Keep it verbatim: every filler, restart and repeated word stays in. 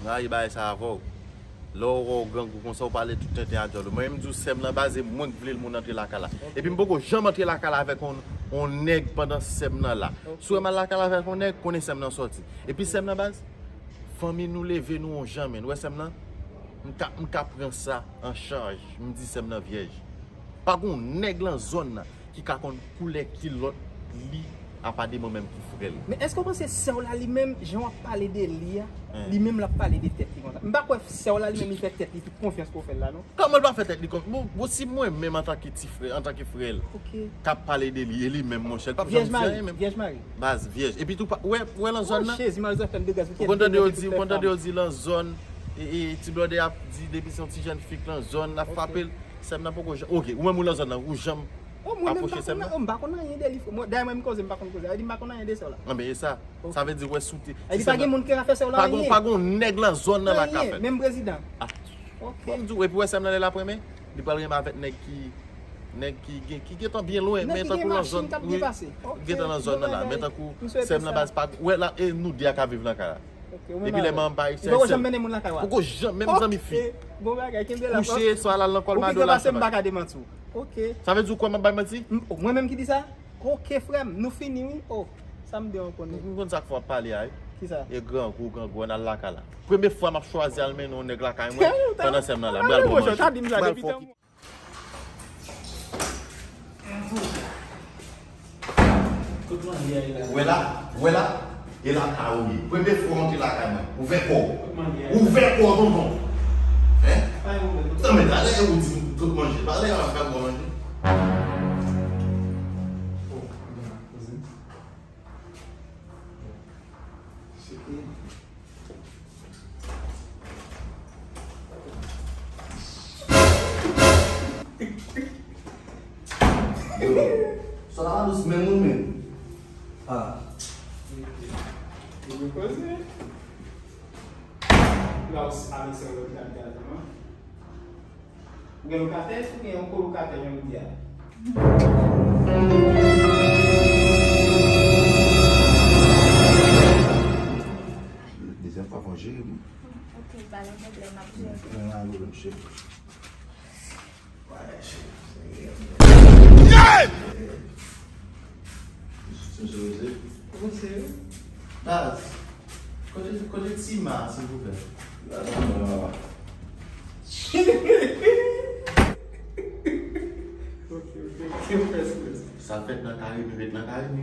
Rayi bagay sa avè w. Lè w wè w grangou konsa, w pale tout tenten a djòl ou. Mwen menm m di w sè m nan baz, e mwen k vle l moun antre lakay la. Epi m poko janm antre lakay la avèk on, on nèg pandan sè m nan la. Si w wè m al lakay la avèk on nèg, konnen sè m nan sòti. Epi sè m nan baz, fanmi nou leve nou on jan, men. Ou wè sè m nan? M ka, m ka pran sa an chaj. M di sè m nan vyèj. Pa gon nèg lan zòn nan ki ka konn koulè kilòt li apa de mwen menm ki frè l. Men èske w panse sè w la li menm, jan w ap pale de li a, li menm l ap pale de tèt li konsa? M pa kwè sè w la li menm li fè tèt li tout konfyans pou w fè l la, non. Kòman l pa fè tèt li konfyans? Bon, bon, si mwen menm antanke ti frè, antanke frè l, k ap pale de li, e li menm, monchè, l p ap janm di anyen menm. Vyèj mari. Baz, vyèj. Epi tou, pa, wè, wè lan zòn nan. Jezi, mari zòt fè m de gaz. Ou konn tande yo di, ou konn tande yo di lan zòn, e, e, ti blòdè ap di depi se yon ti jèn fi k lan zòn, l ap frape l. Sè m nan poko janm. Ok, ou menm ou lan zòn nan, ou janm apwoche sè m nan? Oh, mwen menm m pa konn, oh, m pa konn anyen de li, frè. Mwen, dayè mwen menm koze, m pa konn koze. Sa vle di m pa konn anyen de sè w la. Anben, e sa. Sa vle di, wè, sou te, e li pa gen moun ki ka fè sè w la anyen. Pa gon, pa gon nèg lan zòn nan la ka fè. Anyen, menm prezidan. Ah. Ok. Bon, m di w, epi wè sè m nan lè l ap renmen, li pral renmen avèk nèg ki, nèg ki gen, ki gentan byen lwen, men tankou lan zòn, wi, gentan lan zòn nan la, men tankou sè m nan baz pa, wè la, e nou de a ka viv lan kay la. Epi lè manman m pa ayisyen, poko janm mennen moun lakay w a? Poko janm, menm zanmi fi. Bon bagay, kenbe la. Kouche, swa l al nan kòlmado la. Ou pi gran pase m, m pa ka demanti w. Ok. Sa vle di w kwè m ap bay manti? Mwen menm ki di sa? Ok, frè m, nou fini wi. Oh, sa m de an konnen. M konn sa k fè w ap pale a, wi. Kisa? E grangou, grangou, ann al lakay la. Premye fwa m ap chwazi al mennen yon nèg lakay mwen, pandan sè m nan la. M pral pran manje. M pral fè w kite. Wè la, wè la, e lakay ou ye. Premye fwa w antre lakay mwen. Ouvè kò w. Ouvè kò w, tonton. Hein? Tanmen, talè ou di m tout manje. Talè a m ap fè m bon manje. Yo, sa la dous menm ou menm? Ah. Yo koze. La ou ale se lòt la gade, non? Ou gen lokatè, ou gen yon kolokatè, jan nou di a. Dezyèm fwa fò jere wi. Ok, pa gen pwoblèm, m ap jere. Pa gen pwoblèm, cheri. Wè, cheri. Misye serye? Ou serye? Baz, kote, kote Tima, silvouplè? La, la, la, la. Ok, ok, ok, ok. Sa fèt nan kare, nou ret nan kare, nou.